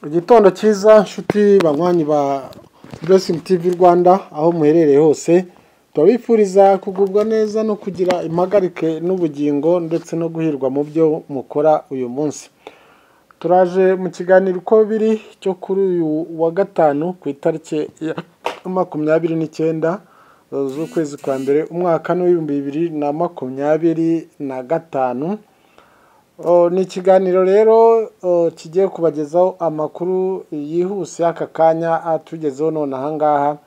Igitondo cyiza nshuti banywanyi ba Blessing TV Rwanda aho muherereye hose, turabifuriza kugubwa neza no kugira impagarike n'ubugingo ndetse no guhirwa mu byo mukora uyu munsi. Turaje mu kiganiro uko biri cyo kuri uyu wa gatanu ku itariki ya 29 z'ukwezi kwa mbere umwaka w'2025. Ni ikiganiro rero kigiye kubagezaho amakuru yihuse aka kanya atugezeho none ahangaha,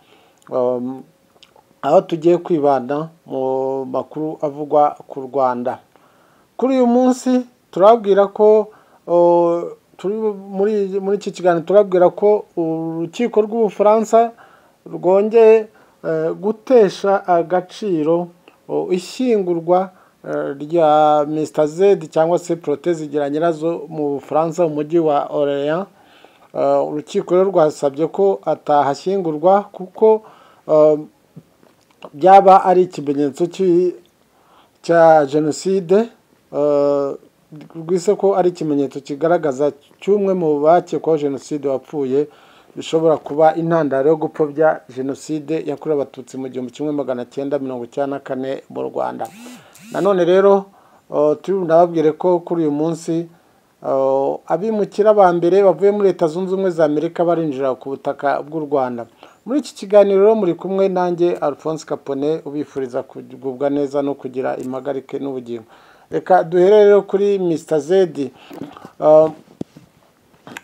aho tugiye kwibanda mu makuru avugwa ku Rwanda. Kuri uyu munsi turabwira ko turi muri iki kiganiro turabwira ko urukiko rw'Ubufaransa rwongeye gutesha agaciro ishyingurwa rya Mr Z cyangwa se Protais Zigiranyirazo mu Bufaransa mu mujyi wa Orléans. Urukiko rero rwasabye ko atahashyingurwa kuko byaba ari ikimenyetso cya jenoside, rwise ko ari ikimenyetso kigaragaza cy'umwe mu bakekwaho jenoside wapfuye, bishobora kuba intandaro yo gupfobya jenoside yakorewe Abatutsi mu 1994 mu Rwanda. Nanone rero ndababwire ko kuri uyu munsi abimukira ba mbere bavuye muri Leta Zunze Ubumwe za Amerika barinjira ku butaka bw'u Rwanda. Muri iki kiganiro rero muri kumwe nanjye Alphonse Capone, ubifuriza kugubwa neza no kugira impagarike n'ubugingo. Reka duhere rero kuri Mr Z,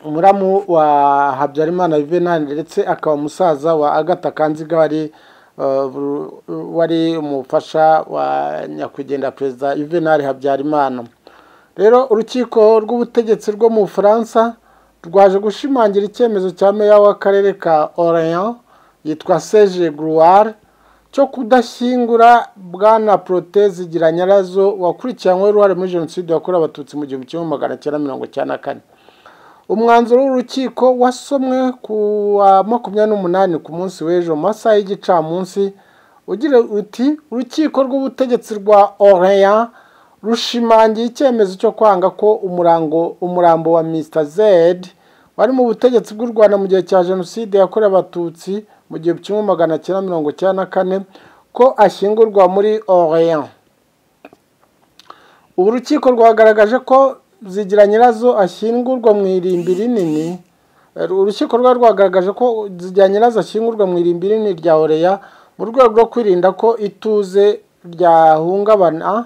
umuramu wa Habyarimana Juvenal ndetse akaba musaza wa Agatha Kanziga wari umufasha wa nyakwigendera Perezida Juvenal Habyarimana. Rero urukiko rw'ubutegetsi rwo mu Bufaransa rwaje gushimangira icyemezo cya meya w'akarere ka Orléans yitwa Serge Grouard cyo kudashyingura Bwana Protais Zigiranyirazo wakurikiranyweho uruhare muri jenoside yakorewe Abatutsi mu 1994. Umwanzuro w'urukiko wasomwe ku wa 28 ku munsi w'ejo mu masaha y'igicamunsi ugira uti: urukiko rw'ubutegetsi rwa Orléans rushimangiye icyemezo cyo kwanga ko umurambo wa Mr Z wari mu butegetsi bw'u Rwanda mu gihe cya jenoside yakorewe Abatutsi mu 1994 ko ashyingurwa muri Orléans. Ubu rukiko rwagaragaje ko Zigiranyirazo ashyingurwa mu irimbi rinini. Urukiko rwagaragaje ko Zigiranyirazo ashyingurwa mu irimbi rinini rya Orléans mu rwego rwo kwirinda ko ituze ryahungabana,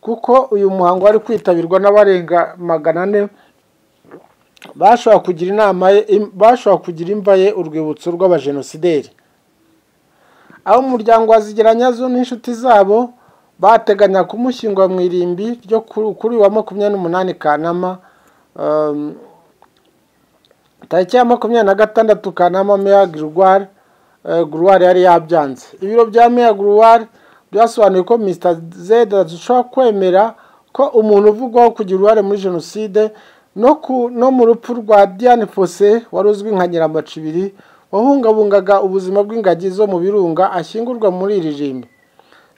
kuko uyu muhango wari kwitabirwa n'abarenga 400 bashobora kugira inama bashobora kugira imva ye urwibutso rw'abajenosideri. Aho umuryango wa Zigiranyirazo n'inshuti zabo bateganya kumushyingura mu irimbi ryo kuri wa 28 Kanama. Tariki ya 26 Kanama Meya Grouard yari yabyanze. Ibiro bya Meya Grouard byasobanuye ko Mr Z adashobora kwemera ko umuntu uvugwaho kugira uruhare muri jenoside no mu rupfu rwa Diane Fossé wari uzwi nka Nyiramacibiri wahungabungaga ubuzima bw'ingagi zo mu birunga ashyingurwa muri iri rimbi.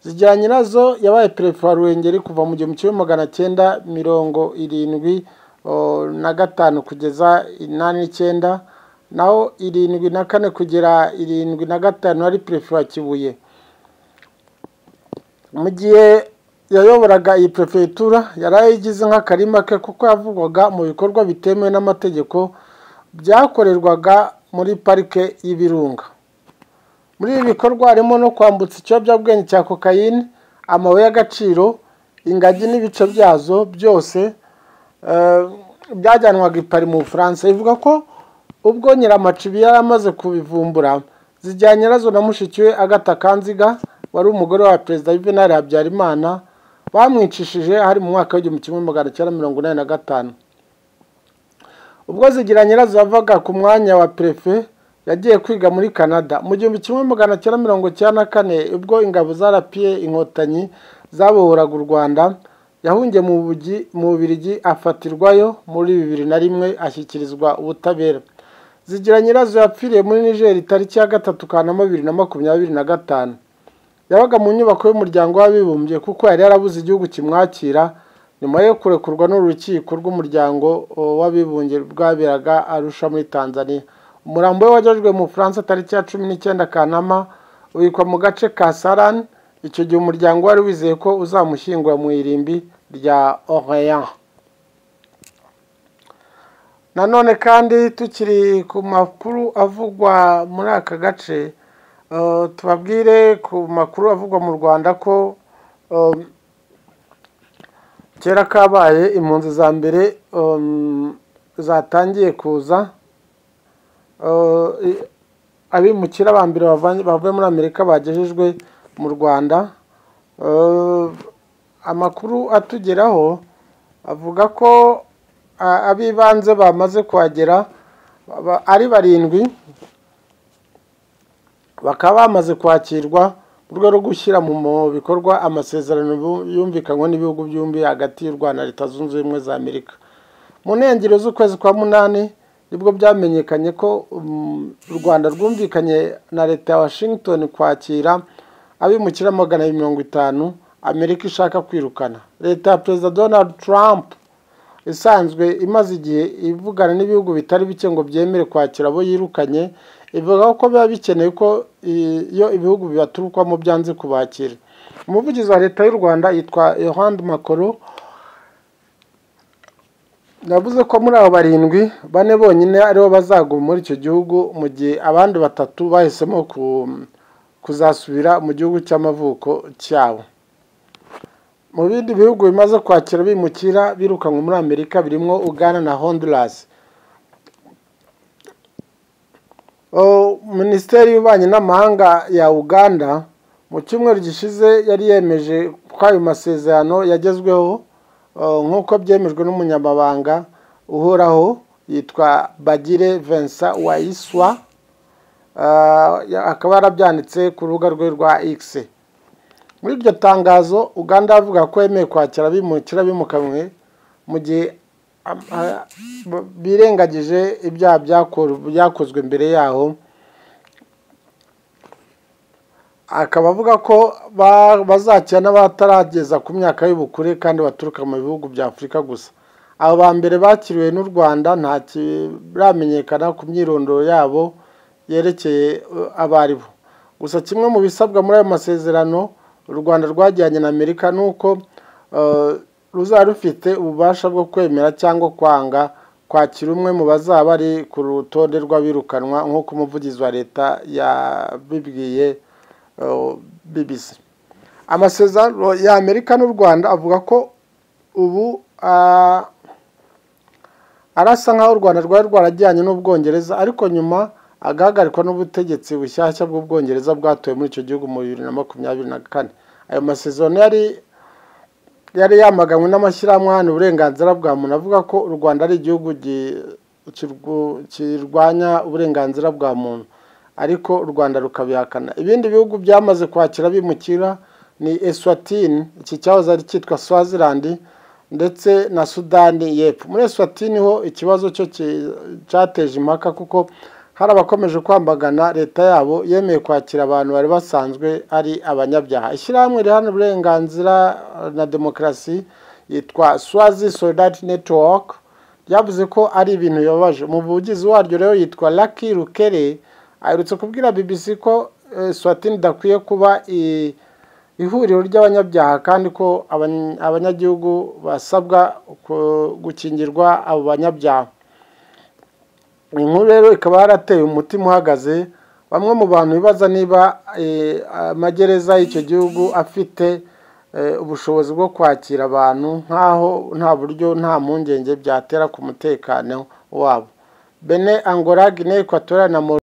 Zigiranyirazo yabaye perefe wa Ruhengeri kuva mu 1975 kugeza 89, naho 74 kugera 75 ari perefe wa Kibuye. Mu gihe yayoboraga iyi prefegitura yarayigize nk'akarima ke kuko yavugwaga mu bikorwa bitemewe n'amategeko byakorerwaga muri parike y'Ibirunga. Muri ibi bikorwa harimo no kwambutsa ikiyobyabwenge cya kokayine, amabuye y'agaciro, ingagi n'ibice byazo byose byajyanwaga i Paris mu Bufaransa. Ivuga ko ubwo Nyiramacibiri yari amaze kubivumbura, Zigiranyirazo na mushiki we Agatha Kanziga wari umugore wa Perezida Juvenal Habyarimana bamwicishije hari mu mwaka w'1985. Ubwo Zigiranyirazo yavaga ku mwanya wa prefe yagiye kwiga muri Canada mu 1994, ubwo ingabo za RPA Inkotanyi zabohoraga u Rwanda, yahungiye mu Bubiligi afatirwayo muri 2001 ashyikirizwa ubutabera. Zigiranyirazo yapfiriye muri Niger tariki ya 3 Kanama 2025. Yabaga mu nyubako y'umuryango w'abibumbye kuko yari yarabuze igihugu kimwakira. nyuma yo kurekurwa n'urukiko rw'umuryango w'abibumbye bwaberaga Arusha muri Tanzania. Umurambo we wagejejwe mu Bufaransa tariki ya 19 Kanama, ubikwa mu gace ka Saran. Icyo gihe umuryango wari wizeye ko uzamushyingura mu irimbi rya Orléans. Nanone kandi tukiri ku makuru avugwa muri aka gace, tubabwire ku makuru avugwa mu Rwanda ko kera kabaye impunzi za mbere zatangiye kuza. Abimukira ba mbere bavuye muri Amerika bagejejwe mu Rwanda. Amakuru atugeraho avuga ko abibanze bamaze kuhagera ari 7, bakaba bamaze kwakirwa mu rwego rwo gushyira mu bikorwa amasezerano yumvikanywe n'ibihugu byombi hagati y'u Rwanda na Leta Zunze Ubumwe za Amerika. Mu ntangiriro z'ukwezi kwa 8 nibwo byamenyekanye ko u Rwanda rwumvikanye na Leta ya Washington kwakira abimukira 250 Amerika ishaka kwirukana. Leta ya Perezida Donald Trump isanzwe imaze igihe ivugana n'ibihugu bitari bike ngo byemere kwakira abo yirukanye, ivuga ko biba bikenewe ko iyo ibihugu bibaturukwamo byanze kubakira. Umuvugizi wa Leta y'u Rwanda yitwa Yohand Makoro yavuze ko muri abo 7, 4 bonyine aribo bazaguma muri icyo gihugu, mu gihe abandi 3 bahisemo kuzasubira mu gihugu cy'amavuko cyabo. Mu bindi bihugu bimaze kwakira bimukira birukanwe muri Amerika birimo Uganda na Honduras. Minisiteri y'ububanyi n'amahanga ya Uganda mu cyumweru gishize yari yemeje ko ayo masezerano yagezweho, nk'uko byemejwe n'umunyamabanga uhoraho yitwa Bagire Vincent Waiswa, akaba yarabyanditse ku rubuga rwe rwa X. Muri iryo tangazo Uganda avuga ko yemeye kwakira abimukira bimukanwe mu gihe birengagije ibyaha byakozwe mbere yaho, akaba avuga ko bazakira n'abatarageza ku myaka y'ubukure kandi baturuka mu bihugu bya Afurika gusa. Abo ba mbere bakiriwe n'u Rwanda nta kiramenyekana ku myirondoro yabo yerekeye abaribo. Gusa kimwe mu bisabwa muri ayo masezerano u Rwanda rwagiranye na Amerika nuko ruzaba rufite ububasha bwo kwemera cyangwa kwanga kwakira umwe mu bazaba ari ku rutonde rw'abirukanwa, nk'uko umuvugizi wa Leta yabibwiye BBC. Amasezerano ya Amerika n'u Rwanda avuga ko ubu arasa nk'aho u Rwanda rwari rwarajyanye n'Ubwongereza, ariko nyuma agahagarikwa n'ubutegetsi bushyashya bw'Ubwongereza bwatowe muri icyo gihugu mu 2024. Ayo masezerano yari yamaganywe n'amashyirahamwe aharanira uburenganzira bwa muntu, avuga ko u Rwanda ari igihugu kirwanya uburenganzira bwa muntu, ariko u Rwanda rukabihakana. Ibindi bihugu byamaze kwakira abimukira ni Eswatini, iki cyahoze ari cyitwa Swaziland, ndetse na Sudani y'Epfo. Muri Eswatini ho ikibazo cyo cyateje impaka, kuko hari abakomeje kwamagana leta yabo yemeye kwakira abantu bari basanzwe ari abanyabyaha. Ishyirahamwe riharanira uburenganzira na demokarasi yitwa Swazi Solidarity Network ryavuze ko ari ibintu bibabaje. Umuvugizi waryo rero yitwa Lucky Rukere aherutse kubwira BBC ko Eswatini idakwiye kuba ihuriro ry'abanyabyaha, kandi ko abanyagihugu basabwa gukingirwa abo banyabyaha. Inkuru rero ikaba yarateye umutima uhagaze bamwe mu bantu bibaza niba amagereza y'icyo gihugu afite ubushobozi bwo kwakira abantu, nk'aho nta buryo nta mpungenge byatera ku mutekano wabo. Benin, Angola, Guinea Equatorial na